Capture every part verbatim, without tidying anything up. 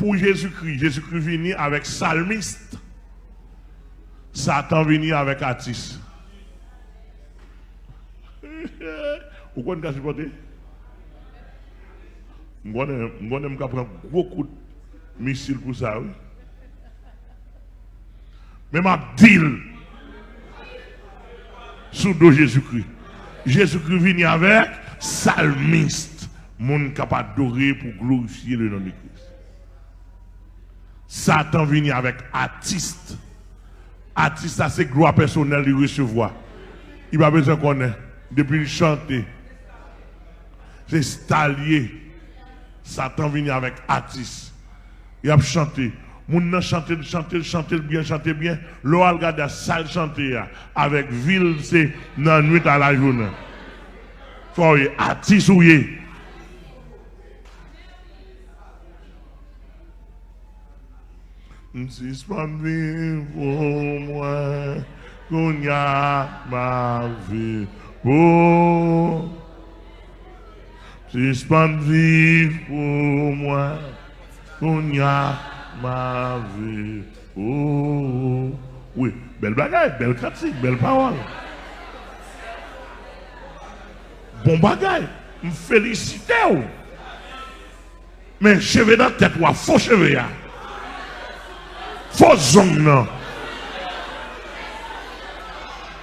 Pou Jezikri, Jezikri vini avèk salmis. Satan vini avèk atis. Ou konn ka sipòte? M konnen, m konnen m ka pran gwo kout misil pou sa, wi. Men m ap di l sou do Jezikri. Jezikri vini avèk salmis, moun k ap adore pou glorifye le non de Kris. Satan vini avèk atis. Atis la se glwa pèsonèl li resevwa. Li pa bezwen konnen. Depi l chante, se sta l ye. Satan vini avèk atis. Y ap chante. Moun nan chante l, chante l, chante l byen, chante byen. Lè w al gade a sa l chante a, avèk vi l se nan nwit a lajounen. Fò w ye atis ou ye. M sispann viv pou mwen, kounye a m ap viv pou. M sispann viv pou mwen, kounye a m ap viv pou. Wi, bèl bagay, bèl kantik, bèl pawòl. Bon bagay, m felisite w. Men cheve nan tèt ou a, fo cheve a. Fo zong nan.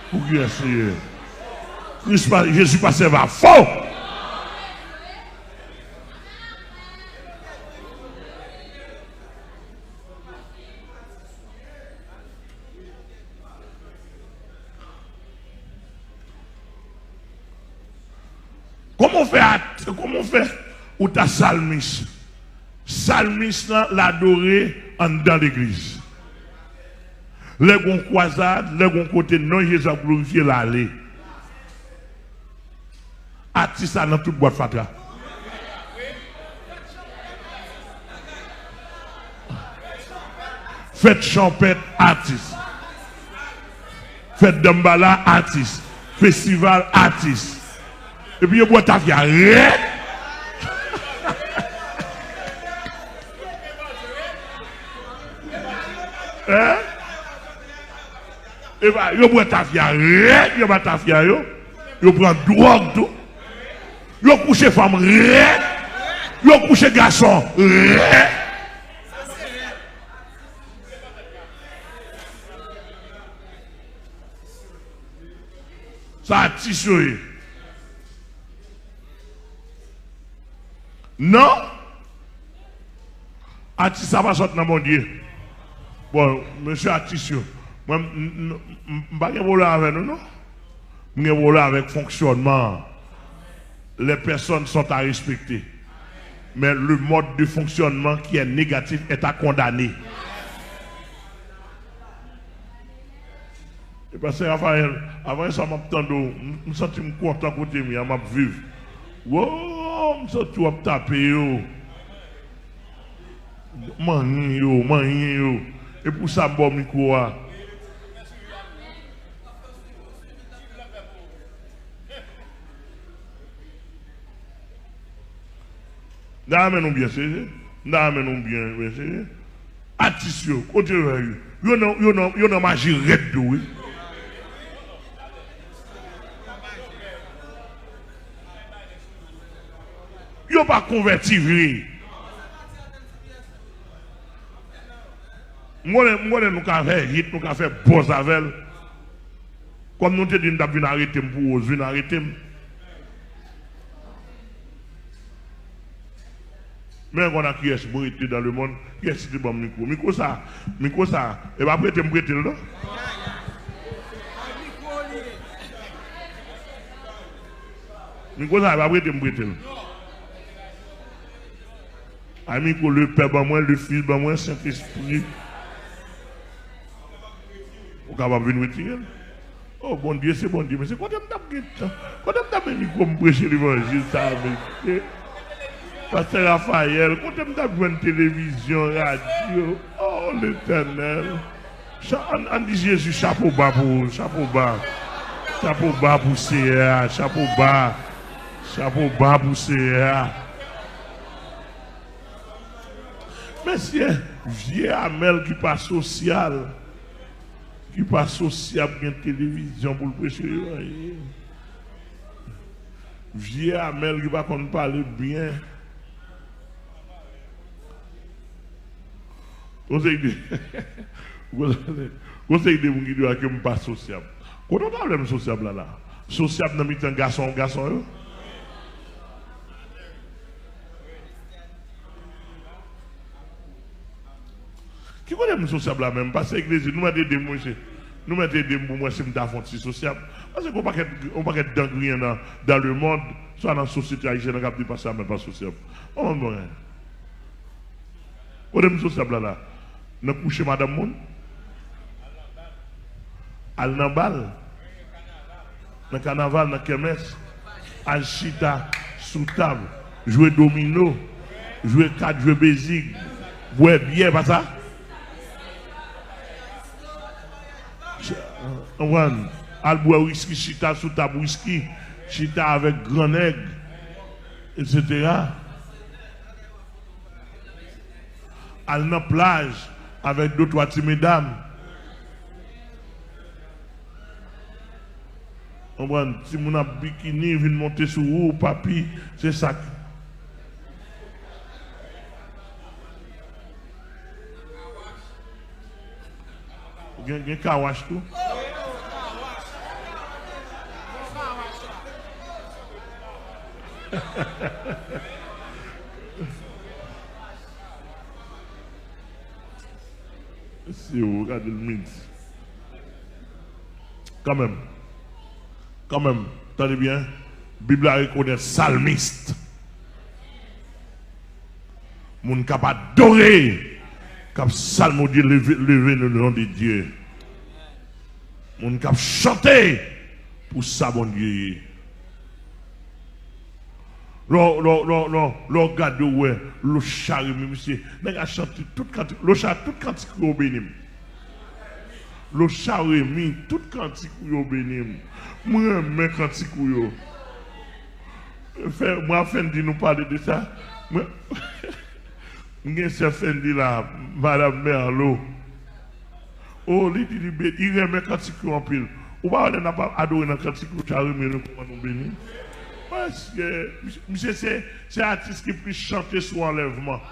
Pou kiyès li ye? Kris pa, Jezi pa sèvi a fo. Kòman w fè at-, kòman w fè ou ta salmis? Salmis lan, l adore anndan legliz. Lè gon kwazad, lè gon kote non Jezi ap glorifye, l ale. Atis la nan tout bwat fatra. Fèt chanpèt, atis. Fèt danmbala, atis. Festival, atis. Epi yo bwè tafya rèd. Hein? Epa, yo bwè tafya rèd, yo ba tafya yo. Yo pran dwòg tou. Yo kouche fanm rèd. Yo kouche gason rèd. Sa atis yo ye. Non. Atis sa pa sot nan Bondye. Bon, mesye atis yo, mwen, m, m, m, m pa gen pwoblèm avè nou, non. M gen pwoblèm avèk fonksyònman an. Les personnes sont à respecter. Mais le mode de fonctionnement qui est négatif est à condamner. E pastè Raphaël, avan yè swa m ap tande w, m, m santi m kontan kote m ye a, m ap viv. Wo, m santi w ap tape yo. Manyen yo, manyen yo. E pou sa m ba w mikwo a. N a renmen nou byen serye. N a renmen nou byen, byen serye. Atis yo, kote yo ye? Yo nan, yo nan, yo nan maji rèd tou, wi. Yo pa konvèti vre. M konnen, m konnen nou ka fè hit, nou ka fè buzz avè l. Kòm nou te di n t ap vin arete m pou Rose, vin arete m. Men konn a kiyès mwen rete dans le monde, kiyès ki te ban m mikwo. Mikwo sa, mikwo sa, e pa prete m prete l non. Mikwo sa, e pa prete m prete l. Ay mikwo, Lepè ban mwen, Lefis ban mwen, Sentespri. Ou kapab vin retire l. Oh, Bondye se Bondye. Men se kote m t ap gen tan? Kote m t ap gen mikwo m preche levanjil sa a, mesye? Pastè Raphaël, kote m t ap jwenn televizyon, radyo? Oh, Letènèl. Cha-, ann, ann di Jezi chapo ba pou ou, chapo ba. Chapo ba pou Seyè a, chapo ba. Chapo ba pou Seyè a. Mesye, vye Amèl ki pa sosyal, ki pa sosyab, gen televizyon pou l preche yo. Vye Amèl ki pa konn pale byen. Yon seri de, yon seri de moun ki di a ke m pa sosyab. Kote w ta vle m sosyab la la? Sosyab nan mitan gason gason yo? Ki kote m sosyab la menm? Pastè Eklezi, nou mèt ede m, mesye. Nou mèt ede m pou m wè si m ta fè yon ti sosyab. Paske yon pakèt, yon pakèt dan griyen nan, dans le monde, swa nan sosyete ayisyèn nan, k ap di pastè Amèl pa sosyab. Mwen menm, mwen. Kote m sosyab la la? Nan kouche madanm moun? Al nan bal? Nan kanaval, nan kèmès? Al chita sou tab, jwe domino, jwe kat, jwe bezig, bwè byè, pa sa? Konprann? Al bwè wiski, chita sou tab wiski, chita avèk gran nèg, etsetera. Al nan plaj avèk de twa ti medam. Konprann? Timoun ap bikini, vin monte sou ou, papi, se sa k Gen, gen kawach tou. Se ou, gade l midi. Kanmenm. Kanmenm, tande byen, Bib la rekonèt salmis. Moun k ap adore, k ap salmodye, leve, leve le non de Dye. Moun k ap chante pou sa Bondye ye. Lè w, lè w, lè w, lè w, lè w gade, w wè Locha Remy, misye, nèg la chante tout kantik, Locha, tout kantik ou yo beni m. Locha Remy, tout kantik ou yo beni m. Mwen renmen kantik ou yo. Fè, mwen ak Fendi nou pale de sa. Mwen, m gen sè Fendi la, Madanm Merlo. O, li di li be-, li renmen kantik yo anpil. Ou pa wè lè n ap adore nan kantik Locha Remy, nou kòman nou beni? Paske misye, misye se, se atis ki plis chante sou anlèvman.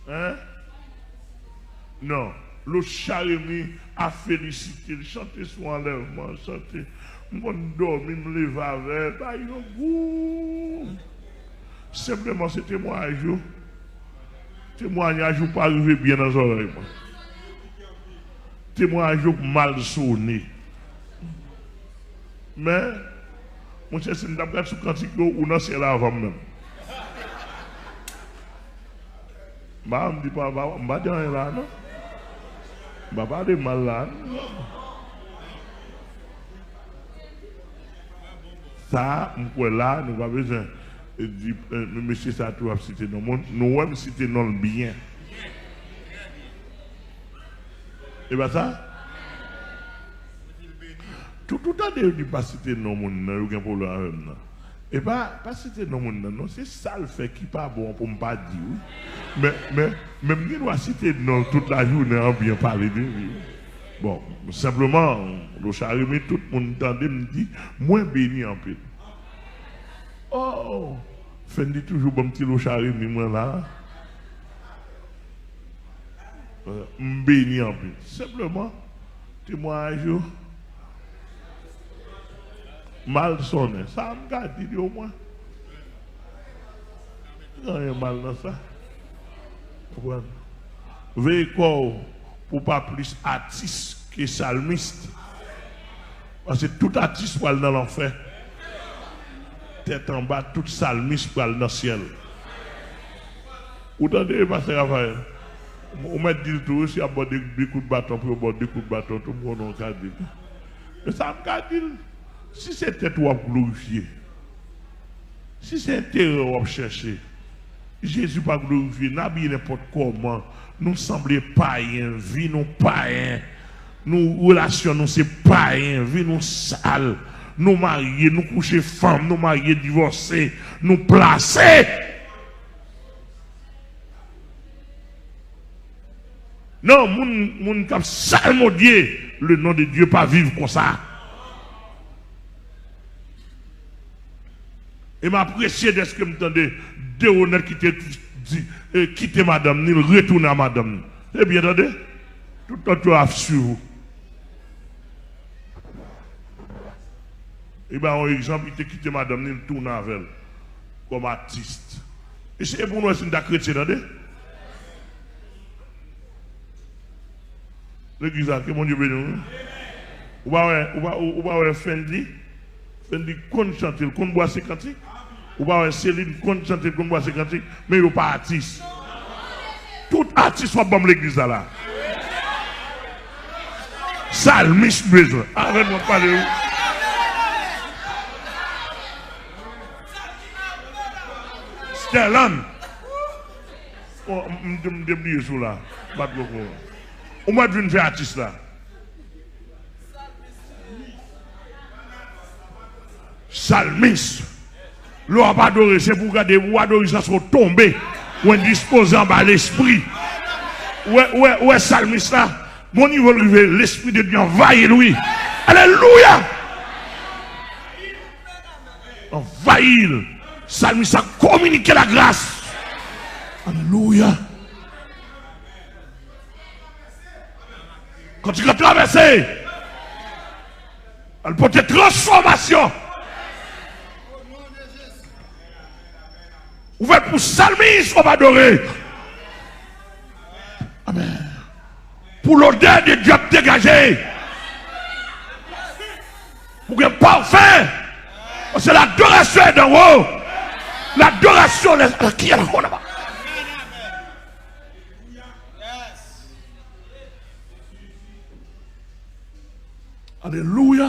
Hein? Non. Locha Remy a felisite l, chante sou anlèvman, chante. M konn dòmi, m leve avè l, bay yon gou. Senpleman, se temwayaj yo. Temwayaj ou pa rive byen nan zòrèy mwen. Temwayaj ou mal sone. Men, monchè, si m t ap gad sou kantik yo, ou nan syèl avan m menm. M pa, m di pa, pa, m pa di anyen la, non. M pa pale mal la, non. Sa, m kwè la, nou pa bezwen di, eh, mesye sa tou ap site non moun. Nou wè m site non l byen. E pa sa? Tout ou tande yo di pa site non moun nan, yo gen pwoblèm avè m nan. E pa, pa site non moun nan, non. Se sa l fè ki pa bon pou m pa di, wi. Men, men, men m gen dwa site non l tout lajounen an, byen pale de li. Bon, senpleman, Locha Remy, tout moun tande m di, mwen beni anpil. Oh, Fendi toujou ban m ti Locha Remy mwen la. M beni anpil. Senpleman, temwayaj yo mal sonnen. Sa m ka di li omwen. Gen anyen mal nan sa. Konprann? Veye kò w pou w pa plis atis ke salmis. Paske tout atis pral nan lanfè. Tèt anba, tout salmis pral nan syèl. Ou tande, pastè Rafael? Ou mèt di l tou, si y ap ba w de, de kout baton pou yo ba w de kout baton tou, m konnen w ka di l. Men sa m ka di l, si se tèt ou w ap glorifye, si se enterè w ap chèche, Jezi pa glorifye, n abiye nenpòt kòman, nou sanble payen, vi nou payen, nou, relasyon nou se payen, vi nou sal, nou marye, nou kouche fanm, nou marye, divòse, nou plase. Non, moun, moun k ap salmodye le non de Dye pa viv konsa. E m apresye dèske m tande de onèt ki te di, e, kite madanm ni, l retounen a madanm ni. Se byen tande? Tout lòt yo ap swiv ou. Li ba yon egzanp, li te kite madanm ni, li tounen avè l kòm atis. E se pou nou wè si n ta kretyen, tande. Legliz la, ke Bondye beni nou. Ou pa wè, ou pa, ou, ou pa wè Fendi? Fendi konn chante, l konn bwase kantik. Ou pa wè Celine konn chante, l konn bwase kantik, men yo pa atis. Tout atis w ap ban m legliz la la. Salmis bezwen. Avè nou ap pale wi. Sterlan. Oh, m, m, m te bliye sou la. Bat koko. Ou mèt vin fè atis la. Salmis. Lè w ap adore, se pou w gade, ou adore jiskaske w tonbe, ou endispoze anba lespri. Ou wè, ou wè, ou wè salmis la, bon nivo l rive, lespri de Dye anvayi l, wi. Alelouya! Anvayi l. Salmis la kominike lagras. Alelouya! Kantik la travèse. Al pote transfòmasyon. Ouvè l pou salmis w ap adore. Amèn. Pou lodè de Dye ap degaje. Pou gen pafen. Paske ladorasyon e danwo. Ladorasyon, lè, ki a la konaba. Alelouya.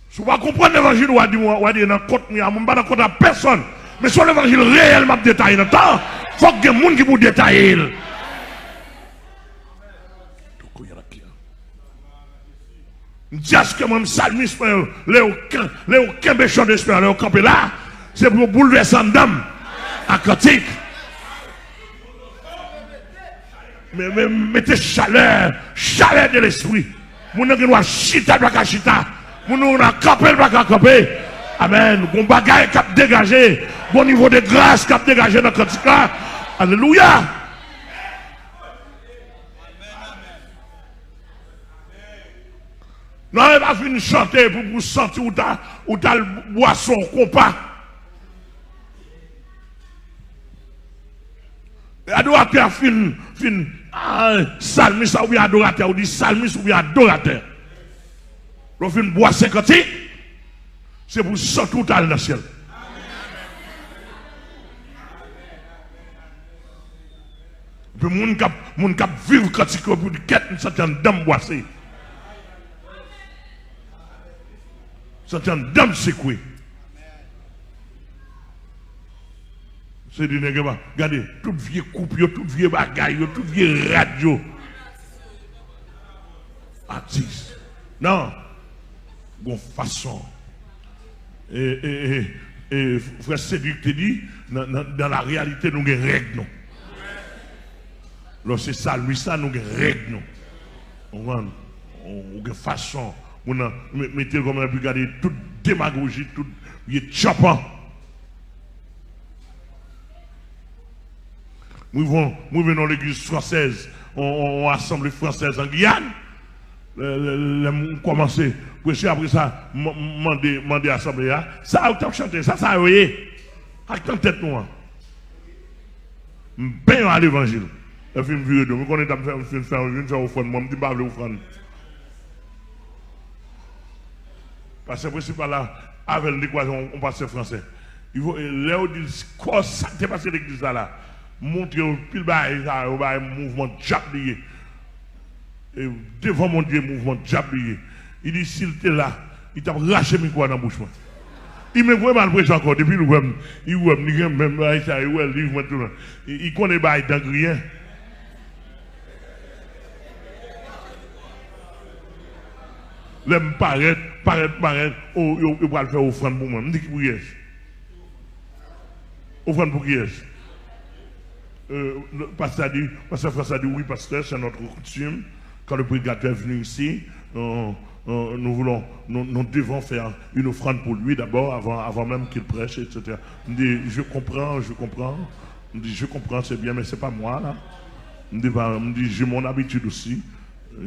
Si w pa konprann levanjil, w a di, w a di, "E nan kont mwen a, mwen pa nan kont a pèsonn." Men se yon levanjil reyèl m ap detaye nan tan. Fòk gen moun ki pou detaye l. M di aske mwen, m salmis mwen yo, lè yo ken-, lè yo kenbe chan de espè, lè yo kanpe la, se pou yo boulvèse anndan m ak kantik. Men, men, mete chalè, chalè de lespri. Moun nan gen dwa chita, l pa ka chita. Moun nan kanpe, l pa ka kanpe. Amèn. Gon bagay k ap degaje. Gon nivo de gras k ap degaje nan kantik la. Alelouya. Non, e pa fin chante pou, pou santi ou ta, ou ta l bwase yon konpa. Adoratè a fin, fin, ah, salmis la oubyen adoratè, ou di salmis oubyen adoratè. Lè w fin bwase kantik, se pou santi ou ta al nan syèl. Epi moun k ap, moun k ap viv kantik yo pou di, "Kèt, m santi anndan m bwase. Santi anndan m sekwe." Se di nèg yo pa, gade, tout vye koup yo, tout vye bagay yo, tout vye rad yo. Atis. Non. Gon fason. E, e, e, e, frè Cedric te di, nan, nan, dans la réalité, nou gen règ nou. Lè se salmis la, nou gen règ nou. Ou konprann? Ou, ou gen fason. Moun nan, me-, mete l kòm epi gade tout demagoji, tout vye tchapan. M rive, m rive nan legliz fransèz, on, on, on asanble fransèz an Giyàn. Lè, lè, lè m kòmanse preche, apre sa, m, m mande, mande asanble a, "Sa yo k t ap chante, sa, sa yo ye?" Ak nan tèt nou an. M benyen a levanjil. Epi m vire do. M konnen t ap fè, m fin fè, m fin fè ofrann mwen. M di, "M pa vle ofrann." Pastè prensipal la, avè l, m te kwaze yon, yon pastè fransè. Li vo-, lè yo di l kò sa k te pase legliz la la, montre yo pil bagay sa yo, bagay mouvman dyab li ye. E devan Bondye, mouvman dyab li ye. Li di, "Si l te la, li t ap rache mikwo a nan bouch mwen." Li menm voye m al preche ankò, depi l wè m, li wè m, li gen menm bagay sa, li wè liv mwen tou la. Li, li konnen bagay dan griyen. Lè m parèt, parèt, parèt, o, yo, yo pral fè ofrann pou mwen. M di, "Ki pou kiyès? Ofrann pou kiyès?" Euh, le pasteur a dit, pasteur François a dit, oui, pasteur, c'est notre coutume. Quand le prédicateur est venu ici, euh, euh, nous voulons, nous, nous devons faire une offrande pour lui d'abord, avant, avant même qu'il prêche, et cetera. M di, je comprends, je comprends. M di, je comprends, c'est bien, mais c'est pas moi, là. M di, pa, m di, j'ai mon habitude aussi.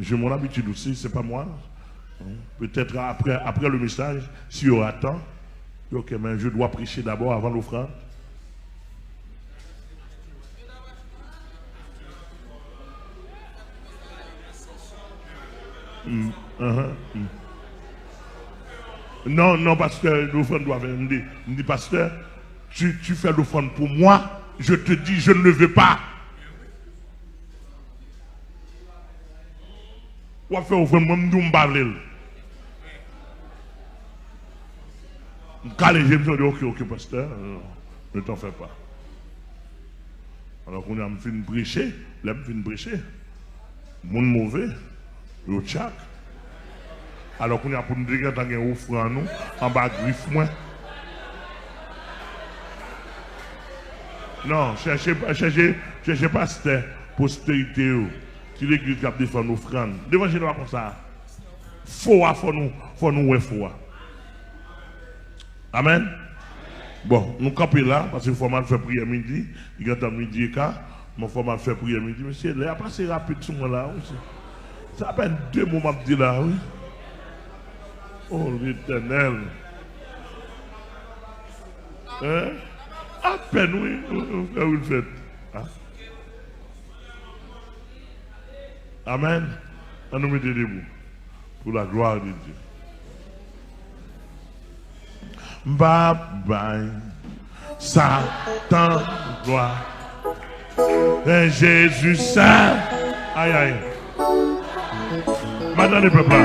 J'ai mon habitude aussi, c'est pas moi. Peut-être après, après le message, s'il y aura temps. Ok, mais je dois prêcher d'abord avant l'offrande. Mm, uh-huh, mm. Non, non, pastè, lofrann dwa fè. M di, m di, pastè, tu, tu fais l'offrande pour moi, je te dis, je ne le veux pas. W ap fè ofrann, mwen, m di w m pa vle l. M kale je m, m di, ok, ok, pastè, euh, ne t'en fais pas. Alò, kounye a, m fin preche, lè m fin preche, moun move, yo tchak. Alò, kounye a, pou n te gentan gen ofrann nou anba grif mwen. Non, chèche, chèche, chèche pastè posterite yo. Ti legliz k ap defann ofrann. Levanjil pa konsa. Fo a, fò nou, fò nou wè fo a. Amèn. Bon, nou kanpe la, paske fò m al fè priyè midi. Li gentan midi eka. Bon, fò m al fè priyè midi. Mesye, lè a pase rapid sou mwen la, wi. Se apèn de mo m ap di la, wi. O Letènèl. Hein? Apèn, wi, frè Wilfred. Ah. Amèn. Ann nou mete debou. Pour la gloire de Dieu. M pa bay Satan glwa. Fè Jezi sa. Ay, ay. M a tande pèp la.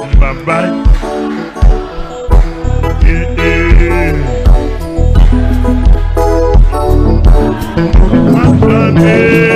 M pa bay. Eh, eh. M a tande.